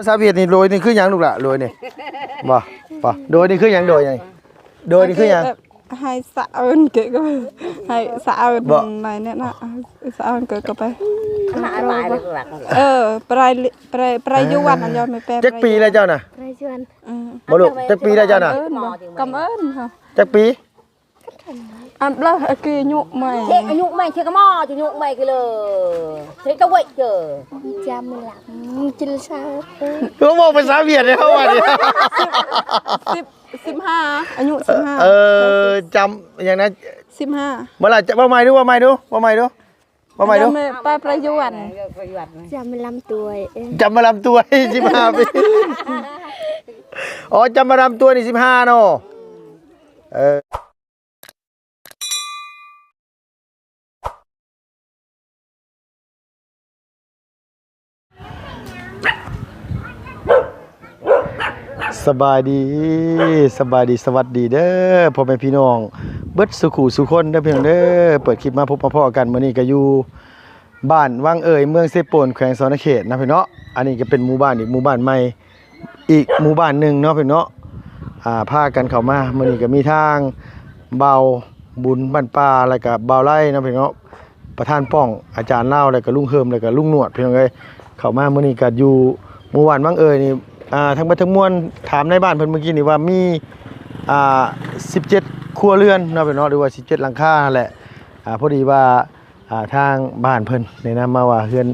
ພາສາຫວຽດນີ້ ໂດຍ ນີ້ຄືຫຍັງລູກຫຼ້າ? ໂດຍ ນີ້ ບໍ່ ບໍ່ ໂດຍ ນີ້ຄືຫຍັງ? ໂດຍ ນີ້ ໂດຍ ນີ້ຄືຫຍັງ? ໃຫ້ສະເອີ້ນເກະກໍ ໃຫ້ສະເອີ້ນ ບໍ່ ໃນນີ້ນະ ສະເອີ້ນເກະກໍໄປ ເອີ ປາຍ ປາຍ ປາຍຢວນ ອັນຍອດແມ່ແປ ຈັກປີແລ້ວເຈົ້ານະ? ປາຍຢວນ ອືມ ບໍ່ລູກ ຈັກປີແລ້ວເຈົ້ານະ? ກຳເອີ້ນ ກຳເອີ້ນ ຈັກປີ? ອັນເລີ ອາກີຍຸໃໝ່ ເທກອາຍຸໃໝ່ ເທກມາຈະຍຸໃໝ່ກິເລີ ເທກຕະເວຍເຈີ ຈຳລຳ ຈິລຊາ ເອີ ເວົ້າພາສາຫວຽດໃຫ້ເຮົາວ່ານີ້ ສິບ ສິບຫ້າ ອາຍຸສິບຫ້າ ເອີ ຈຳຫຍັງນະ ສິບຫ້າ ບໍ່ລະ ເວົ້າໃໝ່ດູ ເວົ້າໃໝ່ດູ ເວົ້າໃໝ່ດູ ເວົ້າໃໝ່ດູ ປາຍປະຍວນ ຈຳລຳຕວຍ ຈຳມາລຳຕວຍ ສິບຫ້າປີ ອໍ ຈຳມາລຳຕວຍນີ້ ສິບຫ້າເນາະ ເອີ. ສະບາຍດີ ສະບາຍດີ ສະຫວັດດີເດີ ພໍ່ແມ່ພີ່ນ້ອງເບິດສູ່ຄູ່ສູ່ຄົນເດີ ພີ່ນ້ອງເດີ ເປີດຄລິບມາພົບມາພໍ້ກັນ ມື້ນີ້ກໍຢູ່ ບ້ານວັງເອີຍ ເມືອງເຊໂປນ ແຂວງສະຫວັນນະເຂດນະພີ່ເນາະ. ອັນນີ້ກໍເປັນໝູ່ບ້ານອີກໝູ່ບ້ານໃໝ່ ອີກໝູ່ບ້ານໜຶ່ງເນາະພີ່ເນາະ. ອ່າ ພາກັນເຂົ້າມາ ມື້ນີ້ກໍມີທາງບ່າວບຸນບ້ານປ່າ ແລ້ວກໍບ່າວໄລເນາະພີ່ເນາະ ປະທານປ້ອງ ອາຈານລາວ ແລ້ວກໍລຸງເຮີມ ແລ້ວກໍລຸງໜວດ ພີ່ນ້ອງເອີຍ. ເຂົ້າມາມື້ນີ້ກໍຢູ່ໝູ່ບ້ານວັງເອີຍນີ້ ອ່າ ທັງເບິດທັງມວນ ຖາມນາຍບ້ານເພິ່ນມື້ກີ້ນີ້ວ່າມີ ອ່າ ສິບເຈັດຄົວເຮືອນເນາະພີ່ນ້ອງ ຫຼືວ່າສິບເຈັດຫຼັງຄາຫັ້ນແຫຼະ. ອ່າ ພໍດີວ່າ ອ່າ ທາງບ້ານເພິ່ນແນະນຳມາວ່າເຮືອນ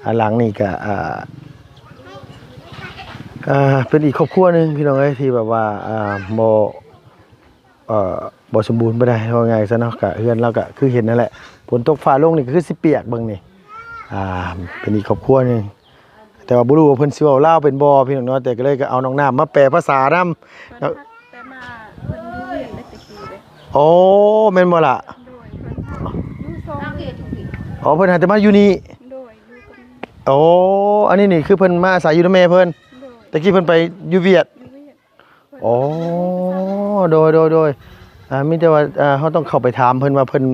ອ່າ ຫຼັງນີ້ກະ ອ່າ ອ່າ ເປັນອີກຄອບຄົວໜຶ່ງພີ່ນ້ອງເອີຍ ທີ່ແບບວ່າ ອ່າ ບໍ່ ເອີ ບໍ່ສົມບູນປານໃດ ເວົ້າງ່າຍຊະເນາະ. ກະເຮືອນລາວກະຄືເຫັນນັ້ນແຫຼະ ຝົນຕົກຟ້າລົງນີ້ກະຄືຊິປຽກເບິ່ງນີ້ ອ່າ ເປັນອີກຄອບຄົວໜຶ່ງ. ແຕ່ວ່າບໍ່ຮູ້ວ່າເພິ່ນຊິເວົ້າລາວເປັນບໍ່ພີ່ນ້ອງເນາະ ແຕ່ກໍເລີຍກໍເອົານ້ອງນ້ຳມາແປພາສານຳ. ແຕ່ມາເພິ່ນຢູ່ວຽກແຕ່ກີ້ເດ້. ໂອ້ ແມ່ນບໍ່ລະ? ໂດຍ ເພິ່ນຢູ່ສອງເດືອນ ອໍ ເພິ່ນຫາແຕ່ມາຢູ່ນີ້. ໂດຍ ຢູ່ກັບແມ່. ໂອ້ ອັນນີ້ນີ້ຄືເພິ່ນມາອາໄສຢູ່ນຳແມ່ເພິ່ນ. ໂດຍ ແຕ່ກີ້ເພິ່ນໄປຢູ່ວຽກ. ຢູ່ວຽກ. ອໍ ໂດຍ ໂດຍ ໂດຍ ອ່າ ມີແຕ່ວ່າ ອ່າ ເຮົາຕ້ອງເຂົ້າໄປຖາມເພິ່ນວ່າເພິ່ນ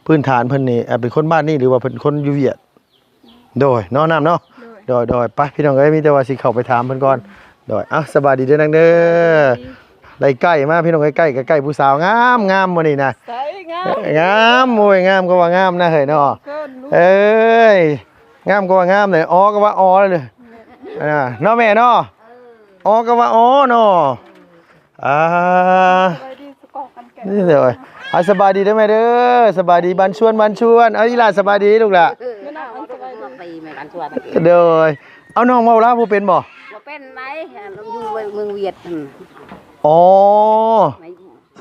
ພື້ນຖານເພິ່ນນີ້ ອ່າ ເປັນຄົນບ້ານນີ້ ຫຼືວ່າເປັນຄົນຢູ່ວຽກ? ໂດຍ ເນາະ ນ້ຳເນາະ. ໂດຍ ໂດຍ ໂດຍ ໄປ ພີ່ນ້ອງເອີຍ ມີແຕ່ວ່າຊິເຂົ້າໄປຖາມເພິ່ນກ່ອນ. ໂດຍ ເອົ້າ ສະບາຍດີເດີນາງເດີ. ສະບາຍດີ. ໄດ້ໃກ້ມາ ພີ່ນ້ອງເອີຍ ໃກ້ກໍໃກ້ຜູ້ສາວງາມໆ ມື້ນີ້ນະ. ໃສງາມ? ງາມ ໂອ້ຍ ງາມກໍວ່າງາມນະເຮີ້ຍເນາະ. ເອີຍ ງາມກໍວ່າງາມເລີຍ ອໍກໍວ່າອໍເລີຍ. ເອີ ເນາະແມ່ເນາະ. ເອີ ອໍກໍວ່າອໍເນາະ. ອ່າ ສະບາຍດີສະກອກກັນແກະ. ນີ້ເດີ ອ່າ ສະບາຍດີເດີແມ່ເດີ ສະບາຍດີບ້ານຊວນ ບ້ານຊວນ. ເອົາ ອີຫຼ້າສະບາຍດີລູກຫຼ້າ. ເອີ ສະບາຍດີ. ໂດຍ ເອົາ ນ້ອງເວົ້າລາວບໍ່ເປັນບໍ່? ບໍ່ເປັນໃດ ຢູ່ເມືອງຫວຽດ. ອໍ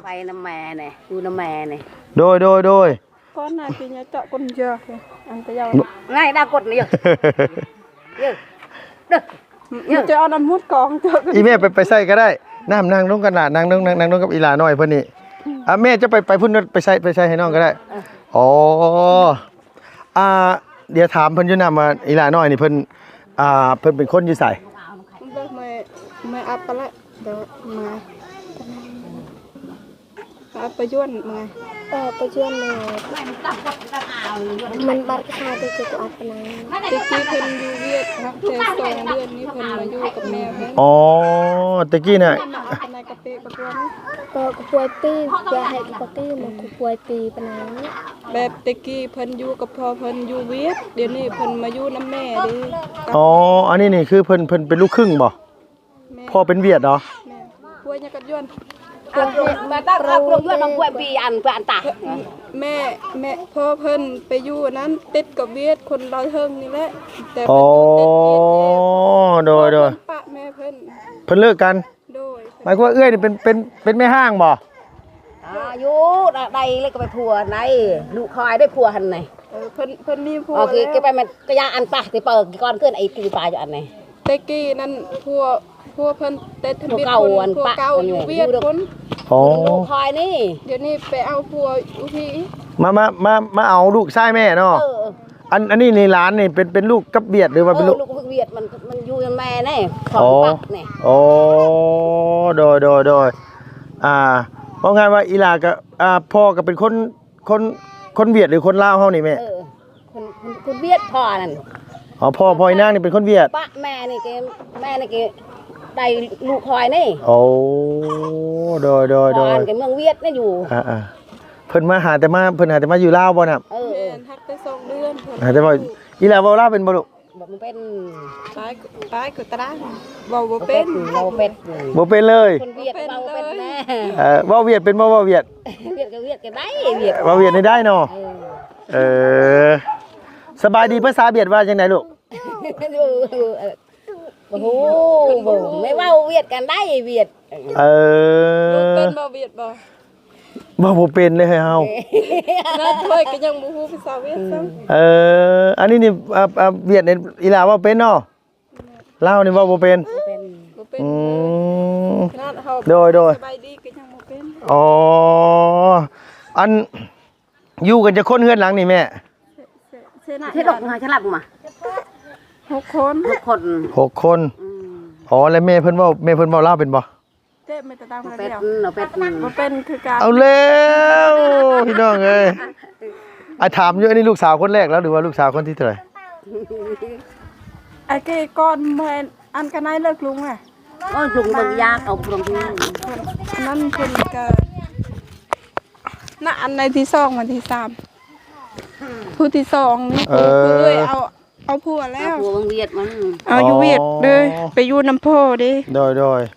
ໄປນຳແມ່ນີ້ ຢູ່ນຳແມ່ນີ້. ໂດຍ ໂດຍ ໂດຍ. ກ່ອນໜ້າທີ່ຈະເຈາະກົ້ນເຍືອ ອັນຕະເຍົາ ນາຍດາກົດນີ້ເຢີ ເຢີ ເດີ ເຢີ ຈະເອົານ້ຳໝົດກອງເຈີ ອີແມ່ໄປ ໄປໃສ່ກໍໄດ້. ນ້ຳ ນັ່ງລົງກັນຫຼ້າ ນັ່ງລົງ ນັ່ງ ນັ່ງລົງກັບອີຫຼ້ານ້ອຍເພິ່ນນີ້. ອ່າ ແມ່ຈະໄປ ໄປພຸ້ນ ໄປໃສ່ ໄປໃສ່ໃຫ້ນ້ອງກໍໄດ້. ເອີ ອໍ ອ່າ ດຽວຖາມເພິ່ນຢູ່ນຳວ່າ ອີຫຼ້ານ້ອຍນີ້ເພິ່ນ ອ່າ ເພິ່ນເປັນຄົນຢູ່ໃສ? ເດີ ແມ່ ແມ່ອັບປະລະ ເດີ ມາ ອາ ປະຢວນມາ ເອີ ປະຢວນມາ ມັນບັດກະຊາເດ ເຈາະອັບປະນາ ແຕ່ກີ້ເພິ່ນຢູ່ຫວຽດ ນັບແຕ່ສອງເດືອນນີ້ເພິ່ນມາຢູ່ກັບແມ່ເພິ່ນ. ອໍ ແຕ່ກີ້ນະ ເອີ ກະປ່ວຍປີ ເພື່ອໃຫ້ກະປ່ວຍປີ ມັນກະປ່ວຍປີປະນາ ແບບແຕ່ກີ້ເພິ່ນຢູ່ກັບພໍ່ເພິ່ນຢູ່ຫວຽດ ດຽວນີ້ເພິ່ນມາຢູ່ນຳແມ່ເດ້. ອໍ ອັນນີ້ນີ້ຄືເພິ່ນ ເພິ່ນເປັນລູກຄຶ່ງບໍ່? ແມ່ ພໍ່ເປັນຫວຽດເນາະ. ແມ່ ຜົວຍັງກັບຢວນ ເອົາ ແມ່ ແມ່ ພໍ່ເພິ່ນໄປຢູ່ອັນນັ້ນ ຕິດກັບຫວຽດ ຄົນລາວເທິງນີ້ແຫຼະ ແຕ່ເພິ່ນຢູ່ຕິດຫວຽດແລ້ວ. ອໍ ໂດຍ ໂດຍ ເພິ່ນປະແມ່ເພິ່ນ ເພິ່ນເລີກກັນ. ໂດຍ ໝາຍຄວາມວ່າເອື້ອຍນີ້ເປັນ ເປັນ ເປັນແມ່ຮ້າງບໍ່? ອ່າ ຢູ່ໃດ ແລ້ວກໍໄປຜົວໃນ ລູກຄອຍໄດ້ຜົວຫັ້ນນະ. ເອີ ເພິ່ນ ເພິ່ນມີຜົວ ໂອເຄ ແລ້ວ ເກັບໄປ ມັນກະຢ່າອັນປະ ຕິເປີກ່ອນເກີນ ໄອ້ກີປາຢູ່ອັນນີ້ ແຕ່ກີ້ນັ້ນຜົວ ຜົວເພິ່ນແຕ່ທຳອິດ ຜົວເກົ່າ ຜົວ ອັນ ຜົວເກົ່າ ປະ ຢູ່ຫວຽດພຸ້ນ. ອໍ ລູກຄອຍນີ້ ດຽວນີ້ໄປເອົາຜົວຢູ່ພີ້ ມາ ມາ ມາ ມາເອົາລູກຊາຍແມ່ເນາະ. ເອີ ອັນ ອັນນີ້ນີ້ຫຼານນີ້ເປັນ ເປັນລູກກັບຫວຽດ ຫຼືວ່າເປັນ ເອີ ລູກ ລູກຫວຽດ ມັນ ມັນຢູ່ນຳແມ່ນີ້ ຂອງ ອໍ ປັກນີ້. ອໍ ໂດຍ ໂດຍ ໂດຍ ອ່າ ເວົ້າງ່າຍວ່າອີຫຼ້າກໍ ອ່າ ພໍ່ກໍເປັນຄົນ ຄົນ ຄົນຫວຽດ ຫຼືຄົນລາວເຮົານີ້ແມ່? ເອີ ຄົນ ຄົນ ຄົນຫວຽດພໍ່ນັ້ນ. ອໍ ພໍ່ ພໍ່ອີນາງນີ້ເປັນຄົນຫວຽດ ປະແມ່ນີ້ກໍ ແມ່ນີ້ກໍໄດ້ລູກຂ້ອຍນີ້. ໂອ້ ໂດຍໆໆ ພໍ່ອັນກໍເມືອງຫວຽດນີ້ຢູ່. ອ່າໆ ເພິ່ນມາຫາແຕ່ມາ ເພິ່ນຫາແຕ່ມາຢູ່ລາວບໍ່ນະ? ເອີ ແມ່ນ ຮັກໄດ້ສອງເດືອນ ຫາແຕ່ວ່າ ອີຫຼ້າເວົ້າລາວເປັນບໍ່ລູກ? ບໍ່ເປັນ ຕາຍ ຕາຍກໍຕາຍ ເວົ້າບໍ່ເປັນ ເວົ້າເປັນ ບໍ່ເປັນເລີຍ ຄົນຫວຽດເວົ້າເປັນແດ່. ເອີ ເວົ້າຫວຽດເປັນບໍ່? ເວົ້າຫວຽດ ຫວຽດກໍຫວຽດກໍໄດ້ ຫວຽດ ເວົ້າຫວຽດນີ້ໄດ້ເນາະ. ເອີ ເອີ ສະບາຍດີ ພາສາຫວຽດວ່າຈັ່ງໃດລູກ? ບໍ່ຮູ້ ບໍ່ ແມ່ເວົ້າຫວຽດກັນໄດ້ຫວຽດ. ເອີ ເປັນບໍ່ຫວຽດບໍ່? ເວົ້າບໍ່ເປັນເລີຍເຮົາ ເອີ ນ້ອງຂ້ອຍກໍຍັງບໍ່ຮູ້ພາສາຫວຽດຊ້ຳ. ເອີ ອັນນີ້ນີ້ ອ່າ ອ່າ ຫວຽດນີ້ອີຫຼ້າເວົ້າເປັນເນາະ? ລາວນີ້ເວົ້າບໍ່ເປັນ ບໍ່ເປັນ ບໍ່ເປັນ. ອືມ ຂະໜາດເຮົາ ໂດຍໆ ສະບາຍດີກໍຍັງບໍ່ເປັນ. ອໍ ອັນ ຢູ່ກັນຈັກຄົນເຮືອນຫຼັງນີ້ແມ່? ເສ ເສ ເສ ເສດອກມາ ສະຫຼັບມາ ຫົກຄົນ ຫົກຄົນ ຫົກຄົນ. ອືມ ອໍ ແລ້ວແມ່ເພິ່ນເວົ້າ ແມ່ເພິ່ນເວົ້າລາວເປັນບໍ່? ເຈັບແມ່ນແຕ່ຕ່າງປະເທດ ບໍ່ເປັນ ບໍ່ເປັນ ບໍ່ເປັນຄືກັນ. ເອົາແລ້ວພີ່ນ້ອງເອີຍ ອາ ຖາມຢູ່ ອັນນີ້ລູກສາວຄົນແລກແລ້ວ ຫຼືວ່າລູກສາວຄົນທີເທົ່າໃດ? ອາ ເກກ່ອນແມ່ນອັນກະໄນເລີກລຸງແຫຼະ. ໂອ້ຍ ລຸງເບິ່ງຢາກເອົາພວກນັ້ນ ອັນນັ້ນເພິ່ນກະ ນະ ອັນໃນທີສອງ ມາທີສາມ ຜູ້ທີສອງນີ້ ເອີ ເອື້ອຍເອົາ ເອົາຜົວແລ້ວ ເອົາຜົວເມືອງຫວຽດມັນ ເອົາຢູ່ຫວຽດເດີ ອໍ ໄປຢູ່ນຳພໍ່ເດ້. ໂດຍໆ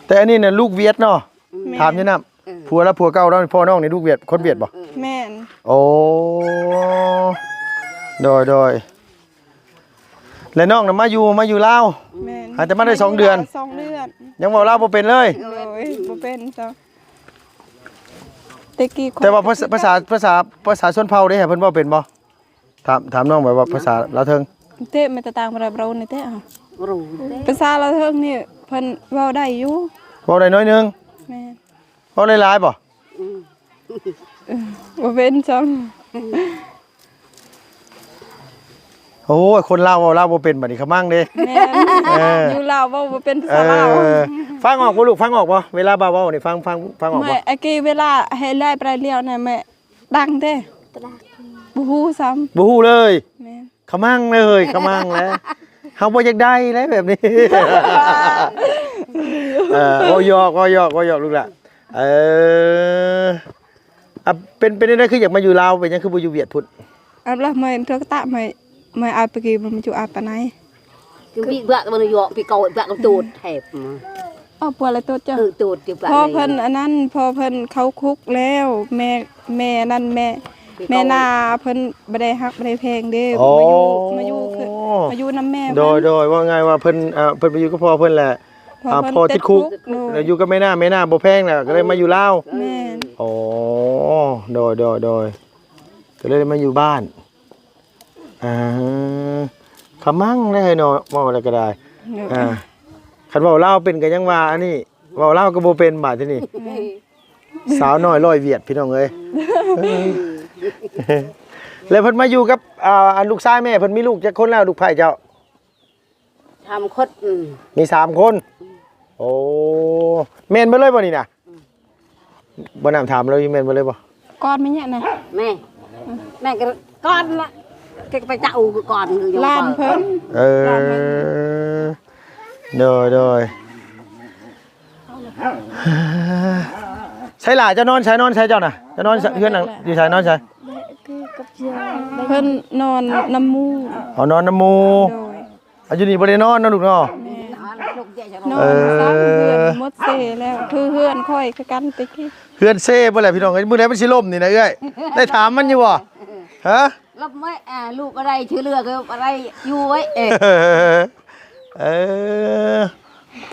ແຕ່ອັນນີ້ນະລູກຫວຽດເນາະ. ແມ່ນ ຖາມຢູ່ນຳ ເອີ ຜົວລະ ຜົວເກົ່າລະ ພໍ່ນ້ອງນີ້ລູກຫວຽດ ຄົນຫວຽດບໍ່? ເອີ ແມ່ນ. ໂອ້ ໂດຍໆ ແລະນ້ອງນະມາຢູ່ ມາຢູ່ລາວ. ແມ່ນ ຫາແຕ່ມາໄດ້ສອງເດືອນ ສອງເດືອນ ຍັງເວົ້າລາວບໍ່ເປັນເລີຍ. ໂດຍ ບໍ່ເປັນເຈົ້າ ແຕ່ກີ້ ແຕ່ວ່າພາສາ ພາສາ ພາສາ ພາສາຊົນເຜົ່າເດ້ ເພິ່ນເວົ້າເປັນບໍ່? ຖາມ ຖາມນ້ອງແບບວ່າພາສາລາວເທິງ ເຕະ ແມ່ນແຕ່ຕ່າງປະເທດ ບໍ່ຮູ້ນີ້ເຕະ ບໍ່ຮູ້ເຕະ ພາສາລາວເທິງນີ້ເພິ່ນເວົ້າໄດ້ຢູ່ ເວົ້າໄດ້ໜ້ອຍໜຶ່ງ. ແມ່ນ ເວົ້າໄດ້ຫຼາຍບໍ່? ອືມ ເອີ ບໍ່ເປັນຊ້ຳ. ໂອ້ຍ ຄົນລາວເວົ້າລາວບໍ່ເປັນ ບັດນີ້ຂະມັງເດ້. ແມ່ນ ເອີ ຢູ່ລາວເວົ້າບໍ່ເປັນພາສາລາວ. ເອີ ຟັງອອກບໍ່ລູກ? ຟັງອອກບໍ່? ເວລາບ່າວເວົ້ານີ້ ຟັງ ຟັງ ຟັງອອກບໍ່? ແມ່ ອາກີເວລາໃຫ້ໄລ່ໄປໄລ່ລຽວນະແມ່ ດັງເດ້ ບໍ່ຮູ້ຊ້ຳ ບໍ່ຮູ້ເລີຍ. ແມ່ນ ຂະມັງເລີຍ ຂະມັງແຫຼະ ເຮົາບໍ່ຢາກໄດ້ແຫຼະແບບນີ້. ເອີ ເວົ້າຢອກ ເວົ້າຢອກ ເວົ້າຢອກລູກຫຼານ. ເອີ ອາ ເປັນ ເປັນແນວໃດ ຄືຢາກມາຢູ່ລາວ? ເປັນຫຍັງຄືບໍ່ຢູ່ຫວຽດພຸ້ນ? ອາ ລະ ມາເຫັນໂທລະທັດ ມາ ມາອາດປະກີ ມັນຢູ່ອາດປານໃດ ຄືບິບະມັນຢອກ ປີເກົ່າບະກະໂຕດແທບ ອອກ ປວດລະໂຕດເຈົ້າ. ເອີ ໂຕດຢູ່ປະ ພໍ່ເພິ່ນອັນນັ້ນ ພໍ່ເພິ່ນເຂົ້າຄຸກແລ້ວ ແມ່ ແມ່ນັ້ນ ແມ່ ແມ່ນາເພິ່ນບໍ່ໄດ້ຮັກບໍ່ໄດ້ແພງເດ້. ອໍ ມາຢູ່ ມາຢູ່ຄື ມາຢູ່ນຳແມ່ເພິ່ນ. ໂດຍ ໂດຍ ເວົ້າງ່າຍວ່າເພິ່ນ ອ່າ ເພິ່ນໄປຢູ່ກັບພໍ່ເພິ່ນແຫຼະ ພໍ່ ອ່າ ເພິ່ນ ພໍ່ຕິດຄຸກ ຕິດຄຸກ ໂດຍ ແລ້ວຢູ່ກັບແມ່ນາ ແມ່ນາບໍ່ແພງ ແລ້ວກໍເລີຍມາຢູ່ລາວ. ແມ່ນ ອໍ ໂດຍ ໂດຍ ໂດຍ ກໍເລີຍໄດ້ມາຢູ່ບ້ານ. ອ່າ ຂະມັງເດ້ເນາະ ເວົ້າແລ້ວກໍໄດ້. ເນາະ ອ່າ ຄັນເວົ້າລາວເປັນກໍຍັງວ່າອັນນີ້ ເວົ້າລາວກໍບໍ່ເປັນບາດທີນີ້. ແມ່ນ ສາວນ້ອຍຮ້ອຍຫວຽດ ພີ່ນ້ອງເອີຍ. ແລ້ວເພິ່ນມາຢູ່ກັບ ອ່າ ອັນລູກຊາຍແມ່ ເພິ່ນມີລູກຈັກຄົນແລ້ວ ລູກໃພ້ເຈົ້າ? ສາມຄົນ. ອືມ ມີສາມຄົນ. ໂອ້ ແມ່ນເບິດເລີຍບໍ່ນີ້ນະ? ອືມ ບໍ່ ນ້ຳຖາມເລີຍ ແມ່ນເບິດເລີຍບໍ່? ກ່ອນແມ່ນຫຍັງນະ? ແມ່ ແມ່ກໍກ່ອນລະ ກໍໄປເຈົ້າກ່ອນ ຫຼານເພິ່ນ. ເອີ ຫຼານເພິ່ນ ໂດຍ ໂດຍ. ໃສຫຼ້າ ເຈົ້ານອນໃສ? ນອນໃສເຈົ້ານະ? ເຈົ້ານອນໃສ? ເຮືອນຫຼັງຢູ່ໃສ? ນອນໃສ? ເພິ່ນນອນນຳໝູ່. ອໍ ນອນນຳໝູ່. ໂດຍ ອາ ຢູ່ນີ້ບໍ່ໄດ້ນອນເນາະລູກເນາະ. ແມ່ນ ນອນ ເອີ ຊ້ຳເຮືອນໝົດເຊແລ້ວ ຄືເຮືອນຂ້ອຍຄືກັນແຕ່ກີ້. ເຮືອນເຊເບິດແຫຼະພີ່ນ້ອງເອີຍ ມື້ໃດມັນຊິລົ້ມນີ້ນະເອື້ອຍ ໄດ້ຖາມມັນຢູ່ບໍ່? ຮະ ລັບໄວ້ ອ່າ ລູກອະໄລ ຊື່ເລືອກອະໄລຢູ່ໄວ້. ເອີ ເອີ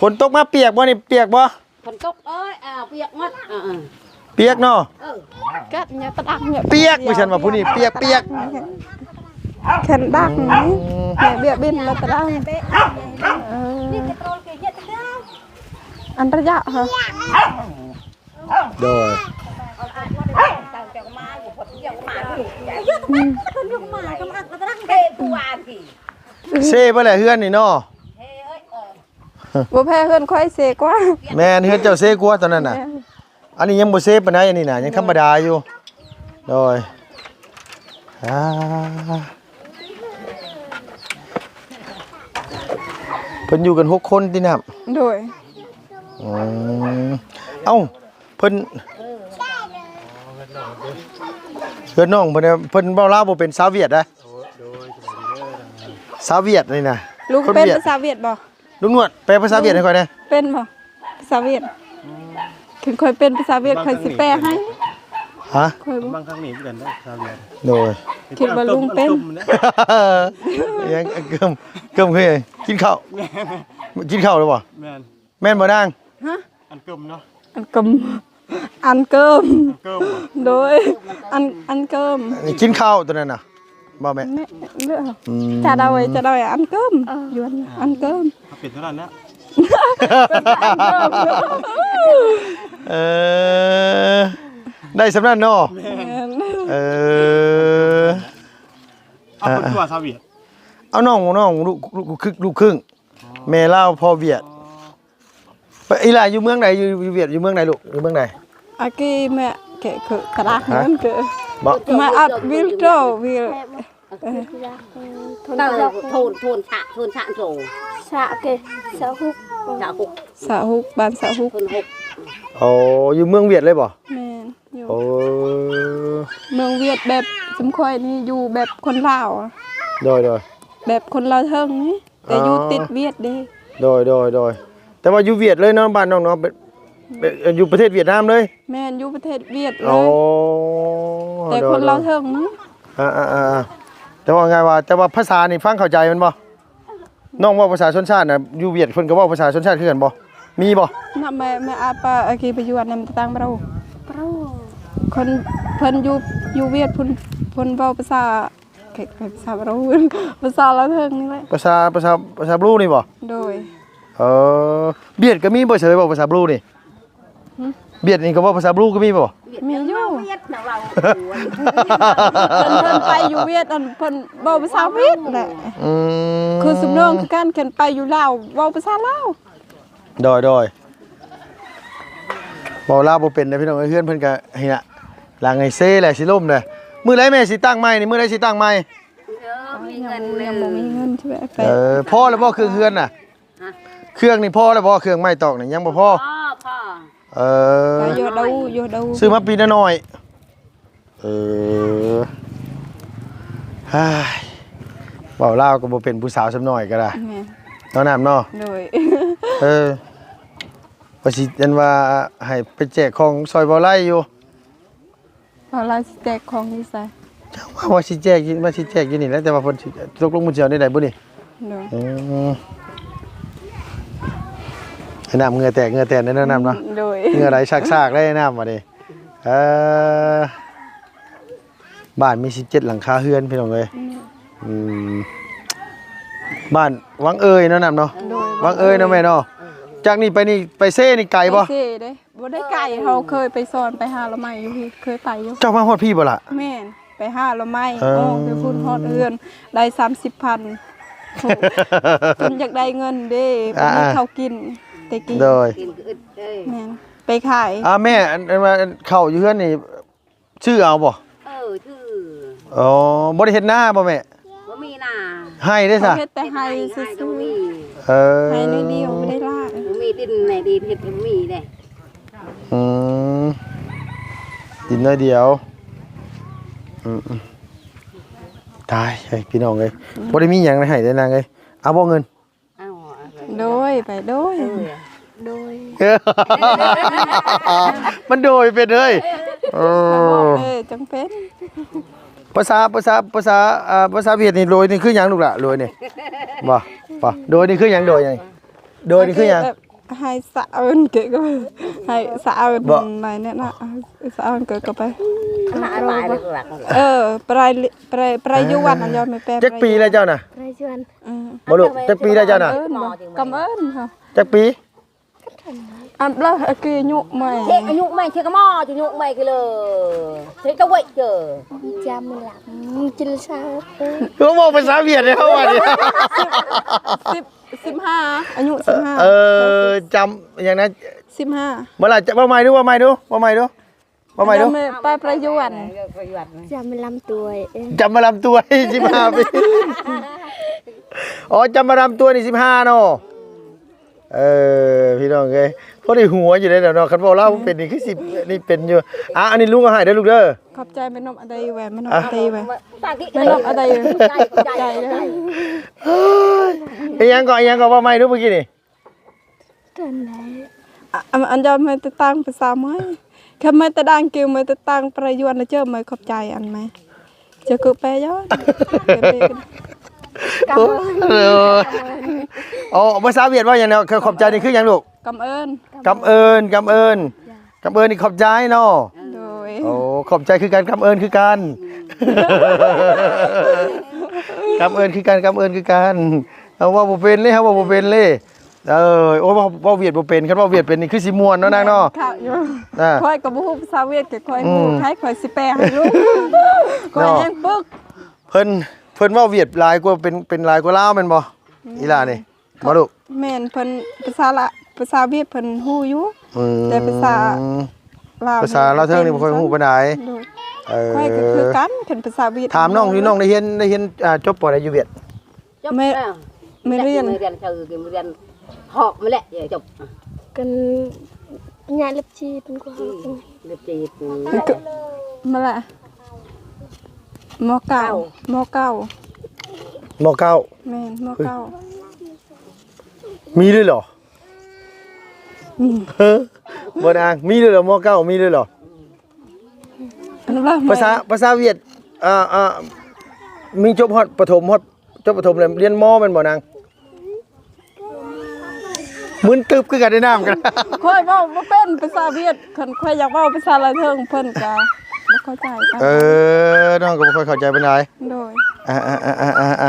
ຝົນຕົກມາປຽກບໍ່ນີ້? ປຽກບໍ່? ຝົນຕົກເອີຍ ອ່າ ປຽກໝົດ. ເອີ ປຽກເນາະ. ເອີ ກັດເນຍຕະດັງເນຍ ປຽກ ວ່າຊັ້ນວ່າຜູ້ນີ້ປຽກ ປຽກ ແຂນດັງ. ອືມ ເນຍ ບຽບບິນລະຕະດັງ. ເອີ ອັນຕະຍະເຮີ. ໂດຍ ອືມ ເຊເບິດແຫຼະເຮືອນນີ້ເນາະ. ບໍ່ແພ້ເຮືອນຂ້ອຍເຊກວ່າ. ແມ່ນ ເຮືອນເຈົ້າເຊກວ່າຕອນນັ້ນນະ. ແມ່ນ ອັນນີ້ຍັງບໍ່ເຊປານໃດ ອັນນີ້ນະ ຍັງທຳມະດາຢູ່. ໂດຍ ອ່າ ເພິ່ນຢູ່ກັນຫົກຄົນຕິນ້ຳ? ໂດຍ. ອືມ ເອົ້າ ເພິ່ນ ເຮືອນນ້ອງເພິ່ນ ເພິ່ນເວົ້າລາວບໍ່ເປັນ ຊາວຫວຽດນະ. ໂດຍ ສະບາຍດີເດີ ຊາວຫວຽດນີ້ນະ. ລຸງເປັນພາສາຫວຽດບໍ່? ລຸງໜວດ ແປພາສາຫວຽດໃຫ້ຂ້ອຍແດ່. ເປັນບໍ່ ພາສາຫວຽດ? ຄັນຂ້ອຍເປັນພາສາຫວຽດ ຂ້ອຍຊິແປໃຫ້. ຮະ? ຂ້ອຍບໍ່ ບາງຄັ້ງນີ້ຄືກັນເດ້ ຊາວຫວຽດ. ໂດຍ. ຄິດວ່າລຸງເປັນ ຍັງ ກຶມ ກຶມຄືກິນເຂົ້າ ກິນເຂົ້າແລ້ວບໍ່? ແມ່ນ. ແມ່ນບໍ່ນາງ? ຮະ? ອັນກຶມເນາະ ອັນກຶມ ອັນເກີມ ອັນເກີມ ໂດຍ ອັນ ອັນເກີມ ນີ້ກິນເຂົ້າຕົວນັ້ນນະ ບໍ່ແມ່ນ? ແມ່ນເດີ. ອືມ ຈະເດົາ ຈະເດົາ ອັນເກີມ ເອີ ຢວນ ອັນເກີມ ເປັນເທົ່ານັ້ນແຫຼະ. ເອີ ໄດ້ສ່ຳນັ້ນເນາະ. ແມ່ນ. ເອີ ເອົາຄົນຕົວຊາວຫວຽດ ເອົານ້ອງ ນ້ອງ ລູກ ລູກ ລູກຄຶກ ລູກຄຶ່ງ ອໍ ແມ່ລາວພໍ່ຫວຽດ. ອໍ ອີ່ຫຼ້າຢູ່ເມືອງໃດ? ຢູ່ ຢູ່ຫວຽດ ຢູ່ເມືອງໃດລູກ? ຢູ່ເມືອງໃດ? ອາກີແມ່ເກະຄືກະດາກ ຮະ? ນັ້ນຄື ບໍ່ ມາອັດວິວໂຕວິວ ເອີ ໂທນ ໂທນ ໂທນສະ ໂທນສະໂຕ ສະເກ ສະຫຸກ ສະຫຸກ ສະຫຸກ ບ້ານສະຫຸກ ໂທນຫົກ. ອໍ ຢູ່ເມືອງຫວຽດເລີຍບໍ່? ແມ່ນ ຢູ່ ໂອ້ ເມືອງຫວຽດ ແບບຊຸມຂ້ອຍນີ້ຢູ່ແບບຄົນລາວ. ໂດຍ ໂດຍ. ແບບຄົນລາວເທິງນີ້ ແຕ່ຢູ່ ອໍ ຕິດຫວຽດເດ້. ໂດຍ ໂດຍ ໂດຍ. ແຕ່ວ່າຢູ່ຫວຽດເລີຍເນາະ ບ້ານນ້ອງເນາະ ເປັນ ເປັນ ຢູ່ປະເທດຫວຽດນາມເລີຍ? ແມ່ນ ຢູ່ປະເທດຫວຽດເລີຍ. ໂອ້ ແຕ່ຄົນລາວເທິງນີ້. ອ່າໆໆ ແຕ່ວ່າງ່າຍວ່າ ແຕ່ວ່າພາສານີ້ຟັງເຂົ້າໃຈແມ່ນບໍ່? ນ້ອງເວົ້າພາສາຊົນຊາດນະ ຢູ່ຫວຽດເພິ່ນກໍເວົ້າພາສາຊົນຊາດຄືກັນບໍ່? ມີບໍ່? ນະ ແມ່ ແມ່ອາປາອາກີໄປຢູ່ອັນນັ້ນຕ່າງປະເທດ ປະເທດ ຄົນ ເພິ່ນຢູ່ ຢູ່ຫວຽດ ເພິ່ນ ເພິ່ນເວົ້າພາສາ ເອີ ພາສາບຣູ ພາສາລາວເທິງນີ້ແຫຼະ ພາສາ ພາສາ ພາສາບຣູນີ້ບໍ່? ໂດຍ. ເອີ ຫວຽດກໍມີບໍ່ ເຊີຍ ເວົ້າພາສາບຣູນີ້? ຫຶ? ຫວຽດນີ້ກໍເວົ້າພາສາບຣູກໍມີບໍ່? ມີຢູ່ ຫວຽດນະ ເວົ້າ ເພິ່ນ ເພິ່ນໄປຢູ່ຫວຽດ ອັນ ເພິ່ນເວົ້າພາສາຫວຽດແຫຼະ. ອືມ ຄືຊຸມນ້ອງຄືກັນ ຄັນໄປຢູ່ລາວ ເວົ້າພາສາລາວ. ໂດຍ ໂດຍ. ເວົ້າລາວບໍ່ເປັນເດ້ພີ່ນ້ອງເອີຍ ເຮືອນເພິ່ນກະນີ້ລະ ຫຼັງໃຫ້ເຊແຫຼະ ຊິລົ້ມແຫຼະ. ມື້ໃດແມ່ຊິຕັ້ງໃໝ່ນີ້? ມື້ໃດຊິຕັ້ງໃໝ່? ເອີ ມີເງິນ ຍັງບໍ່ມີເງິນຊິໄປ. ເອີ ພໍແລ້ວບໍ່ເຄື່ອງເຮືອນນະ? ຮະ? ເຄື່ອງນີ້ພໍແລ້ວບໍ່? ເຄື່ອງໄມ້ຕອກນີ້ຍັງບໍ່ພໍ? ພໍ ພໍ. ເອີ ກໍຢູ່ເດົາ ຢູ່ເດົາ ຊື້ມາປີລະໜ້ອຍ. ເອີ ເວົ້າລາວກໍບໍ່ເປັນ ຜູ້ສາວສ່ຳນ້ອຍກໍໄດ້. ແມ່ນ ເນາະນ້ຳເນາະ. ໂດຍ. ເອີ ວ່າຊິ ອັນວ່າໃຫ້ໄປແຈກຂອງຊ່ອຍເວົ້າໄລຢູ່. ເວົ້າໄລຊິແຈກຂອງຢູ່ໃສ? ຈັກວ່າ ວ່າຊິແຈກຢູ່ ວ່າຊິແຈກຢູ່ນີ້ແຫຼະ ແຕ່ວ່າເພິ່ນຊິ ຕົກລົງເພິ່ນຊິເອົາແນວໃດບໍ່ນີ້? ໂດຍ. ອືມ ໃຫ້ນ້ຳເຫື່ອແຕກເຫື່ອແຕນເດ້ ເນາະນ້ຳເນາະ. ໂດຍ. ເຫື່ອໄຫຼຊາກໆ ໄດ້ນ້ຳບັດນີ້. ເອີ ບ້ານມີສິບເຈັດຫຼັງຄາເຮືອນ ພີ່ນ້ອງເອີຍ. ອືມ ອືມ ບ້ານວັງເອີຍເນາະນ້ຳເນາະ. ໂດຍ. ວັງເອີຍເນາະແມ່ເນາະ. ຈາກນີ້ໄປນີ້ ໄປເຊນີ້ໄກບໍ່? ໄປເຊເດ້ ບໍ່ໄດ້ໄກ ເຮົາເຄີຍໄປສອນ ໄປຫາລະໄມ້ຢູ່ພີ້ ເຄີຍໄປຢູ່. ເຈົ້າມາຮອດພີ້ບໍ່ລະ? ແມ່ນ ໄປຫາລະໄມ້. ເອີ ອອກແຕ່ພຸ້ນຮອດເຮືອນໄດ້ສາມສິບພັນ. ເພິ່ນຢາກໄດ້ເງິນເດ້ ບໍ່ມີເຂົ້າກິນແຕ່ກີ້. ໂດຍ. ແມ່ນ ໄປຂາຍ. ອ່າ ແມ່ ອັນ ອັນວ່າເຂົ້າຢູ່ເຮືອນນີ້ ຊື້ເອົາບໍ່? ເອີ ຊື້. ອໍ ບໍ່ໄດ້ເຮັດນາບໍ່ແມ່? ບໍ່ມີນາ. ໄຮ່ເດ້ຊະ? ເຮັດແຕ່ໄຮ່ຊື່ໆ. ເອີ ໄຮ່ໜ້ອຍດຽວ ບໍ່ໄດ້ຫຼາຍ. ບໍ່ມີດິນໃນດິນເຮັດ ບໍ່ມີເດ້. ອືມ ດິນໜ້ອຍດຽວ. ອືມ ຕາຍເອີຍ ພີ່ນ້ອງເອີຍ. ອືມ ບໍ່ໄດ້ມີຫຍັງໃນໄຮ່ເດ້ນາງເອີຍ. ເອົາບໍ່ເງິນ? ເອົາ ໂດຍ ໄປໂດຍ. ເອີ ໂດຍ. ມັນໂດຍເປັນເອີຍ. ເອີ ເອີ ຈັ່ງເປັນ. ພາສາ ພາສາ ພາສາ ອ່າ ພາສາຫວຽດນີ້ ໂດຍນີ້ຄືຫຍັງລູກຫຼ້າ? ໂດຍນີ້ ບໍ່ ບໍ່ ໂດຍນີ້ຄືຫຍັງ? ໂດຍຫຍັງ? ໂດຍນີ້ຄືຫຍັງ? ແບບ ໃຫ້ສະເອີ້ນເກະ ໃຫ້ສະເອີ້ນ ບໍ່ ໃນນັ້ນນະ ສະເອີ້ນເກະກໍໄປ. ເອີ ໄປ ໄປ ໄປຢູ່ວັດນັ້ນ ຍອດແມ່ແປ. ຈັກປີແລ້ວເຈົ້ານະ? ໄປຢູ່ວັດ. ອືມ ບໍ່ລູກ ຈັກປີແລ້ວເຈົ້ານະ? ເອີ້ນບໍ່ ກຳເອີ້ນ. ຈັກປີ? ອັນເລີ ອາກີຍຸໃໝ່ ເທກອາຍຸໃໝ່ ເທກະໝໍ້ ຈະຍຸໃໝ່ກິເລີ ເທກະເວຍເຈີ ຈຳລຳ ຈິລະຊາ. ເອີ ເວົ້າພາສາຫວຽດໃຫ້ເຮົາວ່ານີ້. ສິບ ສິບຫ້າ ອາຍຸສິບຫ້າ. ເອີ ຈຳຫຍັງນະ? ສິບຫ້າ. ບໍ່ລະ ເວົ້າໃໝ່ດູ ເວົ້າໃໝ່ດູ ເວົ້າໃໝ່ດູ. ເວົ້າໃໝ່ດູ. ປະ ປະ ປະຍວນ ຈຳມາລຳຕວຍ ຈຳມາລຳຕວຍ ສິບຫ້າປີ. ອໍ ຈຳມາລຳຕວຍນີ້ສິບຫ້າເນາະ. ເອີ ພີ່ນ້ອງເອີຍ ພໍໄດ້ຫົວຢູ່ເດ້ເນາະ ຄັນເວົ້າລາວບໍ່ເປັນນີ້ຄືຊິນີ້ເປັນຢູ່. ອ່າ ອັນນີ້ລຸງເອົາໃຫ້ເດີລູກເດີ. ຂອບໃຈແມ່ນົບອາໄດແວ່ ແມ່ນົບອາໄດແວ່ ແມ່ນົບອາໄດ ຂອບໃຈເດີ. ເອີຍ ອີຫຍັງກໍ ອີຫຍັງກໍ ເວົ້າໃໝ່ດູເມື່ອກີ້ນີ້. ອາ ອັນ ອັນຍອມໃຫ້ຕະຕ່າງພາສາໃໝ່ ຄຳໃໝ່ຕະດ່າງ ຄືໃໝ່ຕະຕ່າງປະຍວນລະເຈີ ໃໝ່ຂອບໃຈອັນໃໝ່ ຈະຄືແປຍ້ອນ. ໂອ້ ໂອ້ ພາສາຫວຽດວ່າຫຍັງເນາະ? ຂອບໃຈນີ້ຄືຫຍັງລູກ? ກຳເອີນ ກຳເອີນ ກຳເອີນ ກຳເອີນນີ້ຂອບໃຈເນາະ. ໂດຍ ໂອ້ ຂອບໃຈຄືກັນ ກຳເອີນຄືກັນ ກຳເອີນຄືກັນ ກຳເອີນຄືກັນ. ເຮົາເວົ້າບໍ່ເປັນເລີຍ ເຮົາເວົ້າບໍ່ເປັນເລີຍ. ເອີ ໂອ້ ເວົ້າ ເວົ້າຫວຽດບໍ່ເປັນ ຄັນເວົ້າຫວຽດເປັນນີ້ຄືຊິມ່ວນເນາະນາງເນາະ. ຂ້ອຍກໍບໍ່ຮູ້ພາສາຫວຽດ ແຕ່ຂ້ອຍຮູ້ ໃຜຂ້ອຍຊິແປໃຫ້ລູກ ຂ້ອຍຍັງປຶກ. ເພິ່ນ ເພິ່ນເວົ້າຫວຽດຫຼາຍກວ່າ ເປັນ ເປັນຫຼາຍກວ່າລາວແມ່ນບໍ່ ອີ່ຫຼ້ານີ້? ບໍ່ລູກ? ແມ່ນ ເພິ່ນພາສາລະ ພາສາຫວຽດເພິ່ນຮູ້ຢູ່ ອືມ ແຕ່ພາສາລາວ ພາສາລາວເທິງນີ້ບໍ່ຄ່ອຍຮູ້ປານໃດ. ໂດຍ ເອີ ຂ້ອຍກໍຄືກັນ ຄັນພາສາຫວຽດ. ຖາມນ້ອງຢູ່ ນ້ອງໄດ້ຮຽນ ໄດ້ຮຽນ ອ່າ ຈົບ ປໍ ໃດຢູ່ຫວຽດ? ຈົບແລ້ວ ແມ່ນຮຽນ ຮຽນເຊີ ຮຽນຮອກມາແລ້ວ ຈົບ ກັນຍາເລັບຈີບ ເປັນກວ່າເຮົາ ເລັບຈີບ ມາລະ ມໍເກົ້າ ມໍເກົ້າ ມໍເກົ້າ ແມ່ນ ມໍເກົ້າ. ມີເລີຍເຫລອ? ອືມ ບໍ່ນາງ ມີເລີຍເຫລອ? ມໍເກົ້າ ມີເລີຍເຫລອ? ອັນວ່າ ພາສາ ພາສາຫວຽດ ອ່າ ອ່າ ມີຈົບຮອດປະຖົມ ຮອດ ຈົບປະຖົມແລ້ວຮຽນມໍແມ່ນບໍ່ນາງ? ມຶນຕຶບຄືກັນໄດ້ນ້ຳກັນ. ຂ້ອຍເວົ້າບໍ່ເປັນພາສາຫວຽດ ຄັນຂ້ອຍຢາກເວົ້າພາສາລາວເທິງ ເພິ່ນກະບໍ່ເຂົ້າໃຈກັນ. ເອີ ນ້ອງກໍບໍ່ຄ່ອຍເຂົ້າໃຈປານໃດ. ໂດຍ ອ່າໆໆໆ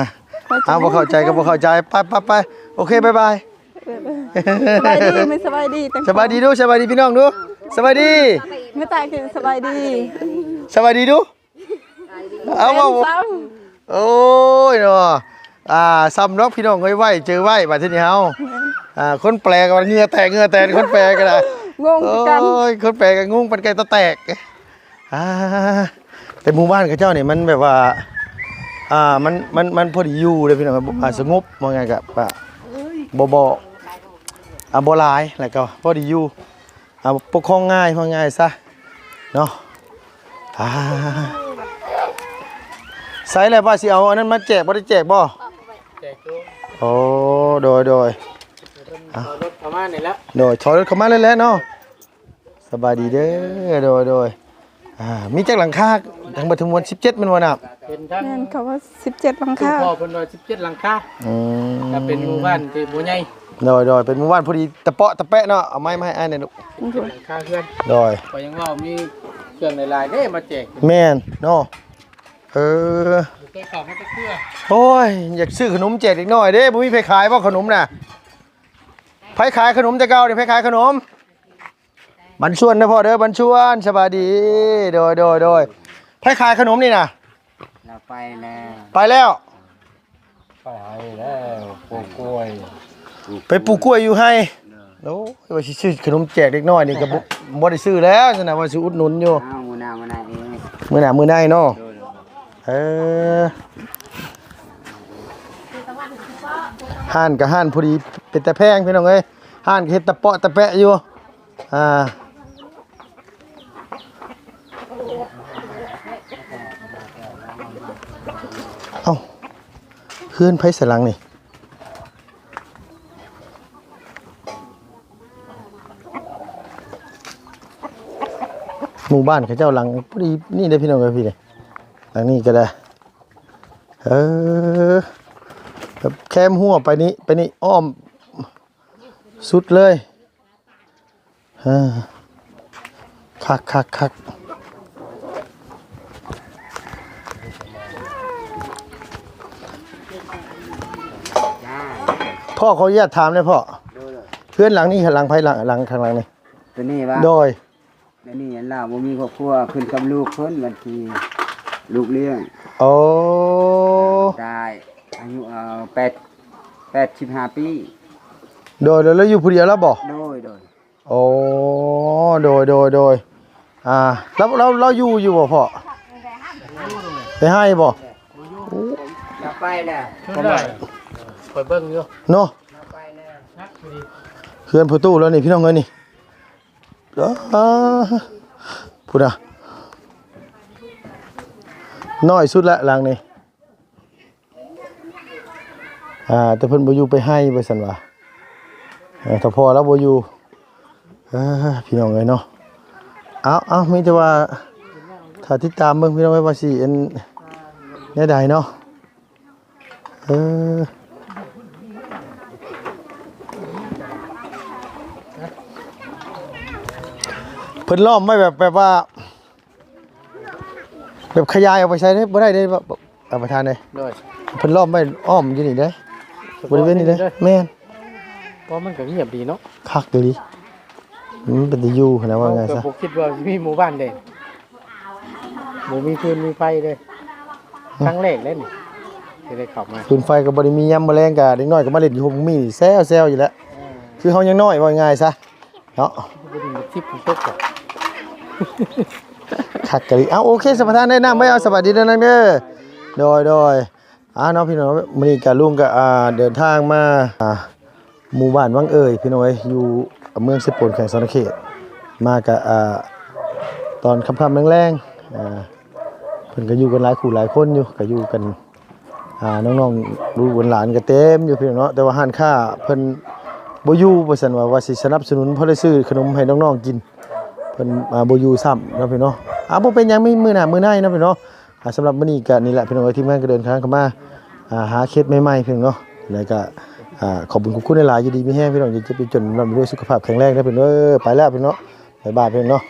ໆ ເອົາ ບໍ່ເຂົ້າໃຈກໍບໍ່ເຂົ້າໃຈ. ໄປໆໆ ໂອເຄ ບາຍບາຍ. ສະບາຍດີ ແມ່ສະບາຍດີ ສະບາຍດີດູ ສະບາຍດີພີ່ນ້ອງດູ ສະບາຍດີ ແມ່ຕາຍຄືສະບາຍດີ ສະບາຍດີດູ. ເອົາ ເວົ້າ ໂອ້ຍເນາະ ອ່າ ຊ້ຳດອກພີ່ນ້ອງເອີຍ ໄວ້ເຈີໄວ້ ບາດທີນີ້ເຮົາ ອ່າ ຄົນແປກໍເຫື່ອແຕກ ເຫື່ອແຕກ ຄົນແປກໍໄດ້ ງົງຄືກັນ. ໂອ້ຍ ຄົນແປກໍງົງປານໄກ່ຕາແຕກ. ອ່າ ແຕ່ໝູ່ບ້ານເຂົາເຈົ້ານີ້ມັນແບບວ່າ ອ່າ ມັນ ມັນ ມັນພໍດີຢູ່ເດ້ພີ່ນ້ອງ ອ່າ ສະຫງົບ ວ່າງ່າຍກໍ ບໍ່ ບໍ່ ອ່າ ບໍ່ຫຼາຍ ແລ້ວກໍພໍດີຢູ່ ອ່າ ປົກຄອງງ່າຍ ວ່າງ່າຍຊະເນາະ. ອ່າ ໃສແລ້ວ ວ່າຊິເອົາອັນນັ້ນມາແຈກ ບໍ່ໄດ້ແຈກບໍ່? ແຈກຢູ່. ໂອ້ ໂດຍ ໂດຍ ເອົາ ເອົາລົດເຂົ້າມານີ້ແຫຼະ ໂດຍ ຖອຍລົດເຂົ້າມາເລີຍແຫຼະເນາະ. ສະບາຍດີເດີ ໂດຍ ໂດຍ ອ່າ ມີຈັກຫຼັງຄາ? ທັງເບິດທັງມວນສິບເຈັດແມ່ນບໍ່ນະ? ເປັນທັງ ແມ່ນ ເຂົາວ່າສິບເຈັດຫຼັງຄາ ພໍ່ເພິ່ນວ່າສິບເຈັດຫຼັງຄາ. ອືມ ກໍເປັນໝູ່ບ້ານທີ່ບໍ່ໃຫຍ່. ໂດຍ ໂດຍ ເປັນໝູ່ບ້ານພໍດີຕະເປາະຕະແປະເນາະ. ເອົາໄມ້ມາໃຫ້ອ້າຍແດ່ລູກ. ໂດຍ ຂ້ອຍຍັງວ່າມີເຄື່ອງຫຼາຍໆເດ້ມາແຈກ. ແມ່ນເນາະ ເອີ ບໍ່ເຄີຍເຂົ້າມາຈັກເທື່ອ. ໂອ້ຍ ຢາກຊື້ຂະໜົມແຈກເດັກນ້ອຍເດ້ ບໍ່ມີໃຜຂາຍບໍ່ຂະໜົມນະ? ໃຜຂາຍຂະໜົມແຕ່ເກົ່ານີ້ ໃຜຂາຍຂະໜົມ? ບັນຊວນເດີພໍ່ເດີ ບັນຊວນ ສະບາຍດີ. ໂດຍ ໂດຍ ໂດຍ ໃຜຂາຍຂະໜົມນີ້ນະ? ລາວໄປແລ້ວ ໄປແລ້ວ ໄປໄຮ່ແລ້ວ ປູກກ້ວຍ ໄປປູກກ້ວຍຢູ່ໄຮ່. ໂອ້ຍ ວ່າຊິຊື້ຂະໜົມແຈກເດັກນ້ອຍນີ້ກໍບໍ່ ບໍ່ໄດ້ຊື້ແລ້ວຊັ້ນນະ ວ່າຊິອຸດໜູນຢູ່. ອ້າວ ມື້ໜ້າ ມື້ໜ້າເອງ ມື້ໜ້າ ມື້ໃນເນາະ. ໂດຍ ໂດຍ ເອີ ຮ້ານກໍຮ້ານພໍດີເປັນຕາແພງພີ່ນ້ອງເອີຍ ຮ້ານກໍເຮັດຕະເປາະຕະແປະຢູ່. ອ່າ ເອົ້າ ເຮືອນໃຜສະຫຼັງນີ້? ໝູ່ບ້ານເຂົາເຈົ້າຫຼັງພໍດີນີ້ເດ້ພີ່ນ້ອງເອີຍ ພີ່ເດ້ ຫຼັງນີ້ກໍໄດ້. ເອີ ແຄມຮົ້ວໄປນີ້ ໄປນີ້ ອ້ອມສຸດເລີຍ. ເອີ ຄັກ ຄັກ ຄັກ. ພໍ່ ຂໍອະນຸຍາດຖາມແດ່ພໍ່ ເຮືອນຫຼັງນີ້ ຫຼັງໃຜ ຫຼັງ ຫຼັງຂ້າງຫຼັງນີ້? ໂຕນີ້ຫວາ? ໂດຍ ອັນນີ້ອັນລາວບໍ່ມີຄອບຄົວ ຂຶ້ນກັບລູກເພິ່ນ ບັດທີລູກລ້ຽງ. ໂອ້ ຕາຍອາຍຸ ເອີ ແປດ ແປດສິບຫ້າປີ. ໂດຍ ແລ້ວ ແລ້ວຢູ່ຜູ້ດຽວແລ້ວບໍ່? ໂດຍ ໂດຍ. ໂອ້ ໂດຍ ໂດຍ ໂດຍ. ອ່າ ແລ້ວ ແລ້ວ ແລ້ວຢູ່ ຢູ່ບໍ່ພໍ່? ໄປໄຮ່ບໍ່? ໂອ້ ລາວໄປແລ້ວ ຂ້ອຍເບິ່ງຢູ່ເນາະ. ເຮືອນພໍ່ຕູ້ແລ້ວນີ້ພີ່ນ້ອງເອີຍນີ້ ອ້າ ພຸ້ນນະ ນ້ອຍສຸດລະຫຼັງນີ້. ອ່າ ແຕ່ເພິ່ນບໍ່ຢູ່ໄປໄຮ່ວ່າຊັ້ນວ່າ ເອີ ຖ້າພໍ່ລາວບໍ່ຢູ່ ເອີ ພີ່ນ້ອງເອີຍເນາະ ເອົາ ເອົາ ມີແຕ່ວ່າຖ້າຕິດຕາມເບິ່ງພີ່ນ້ອງເອີຍວ່າຊິອັນແນວໃດເນາະ ເອີ ເພິ່ນລ້ອມໄວ້ແບບ ແບບວ່າ ແບບຂະຫຍາຍອອກໄປໃສເດ້ ບໍ່ໄດ້ເດ້ ທ່ານປະທານເດ້ ໂດຍ ເພິ່ນລ້ອມໄວ້ອ້ອມຢູ່ນີ້ເດ້ ສະເພາະ ບໍລິເວນນີ້ເດ້ ນີ້ເດ້ ແມ່ນ ເພາະມັນກໍງຽບດີເນາະ ຄັກອີ່ຫຼີ ມັນເປັນຕາຢູ່ຫັ້ນນະ ວ່າງ່າຍຊະ ເຮົາກໍບໍ່ຄິດວ່າມີໝູ່ບ້ານເດ້ ບໍ່ມີຟືນມີໄຟເດ້ ອືມ ຄັ້ງແລກເດ້ນີ້ ທີ່ໄດ້ເຂົ້າມາ ຟືນໄຟກໍບໍ່ໄດ້ມີ ຍາມມື້ແລງກໍເດັກນ້ອຍກໍມາຫຼິ້ນຢູ່ໂຮງໝີ່ແຊວໆຢູ່ແຫຼະ ເອີ ຄືເຮົາຍັງນ້ອຍ ເວົ້າງ່າຍຊະ ເນາະ ບໍ່ໄດ້ມີທິບຕົກ ຄັກກະລີ ເອົາ ໂອເຄ ສຳປະທານໄດ້ນ້ຳໄວ້ ເອົາ ສະບາຍດີເດີນາງເດີ ໂດຍ ໂດຍ ອ່າ ເນາະ ພີ່ນ້ອງ ມື້ນີ້ກະລຸງກະ ອ່າ ເດີນທາງມາ ອ່າ ໝູ່ບ້ານວັງເອີຍ ພີ່ນ້ອງເອີຍ ຢູ່ເມືອງເຊໂປນ ແຂວງສະຫວັນນະເຂດ ມາກະ ອ່າ ຕອນຄ່ຳໆແລງໆ ອ່າ ເພິ່ນກະຢູ່ກັນຫຼາຍຄູ່ຫຼາຍຄົນຢູ່ ກະຢູ່ກັນ ອ່າ ນ້ອງໆ ລູກຫຼານກໍເຕັມຢູ່ພີ່ນ້ອງເນາະ ແຕ່ວ່າຮ້ານຄ້າເພິ່ນບໍ່ຢູ່ ວ່າຊັ້ນວ່າ ວ່າຊິສະໜັບສະໜູນ ພໍໄດ້ຊື້ຂະໜົມໃຫ້ນ້ອງໆກິນ ເພິ່ນ ອ່າ ບໍ່ຢູ່ຊ້ຳເນາະພີ່ນ້ອງເນາະ ອ່າ ບໍ່ເປັນຫຍັງ ມີມື້ໜ້າມື້ໃນເນາະພີ່ນ້ອງເນາະ ອ່າ ສຳລັບມື້ນີ້ກໍນີ້ແຫຼະພີ່ນ້ອງເອີຍ ທີມງານກໍເດີນທາງເຂົ້າມາ ອ່າ ຫາເຂດໃໝ່ໆ ພີ່ນ້ອງເນາະ ແລ້ວກໍ ອ່າ ຂອບຄຸນຂອບຄຸນຫຼາຍໆ ຢູ່ດີມີແຮງພີ່ນ້ອງ ຢ່າເຈັບຢ່າຈົນ ລ່ຳລວຍ ສຸຂະພາບແຂງແຮງເດີພີ່ນ້ອງເອີຍ ໄປແລ້ວພີ່ນ້ອງເນາະ ບາຍບາຍພີ່ນ້ອງເນາະ.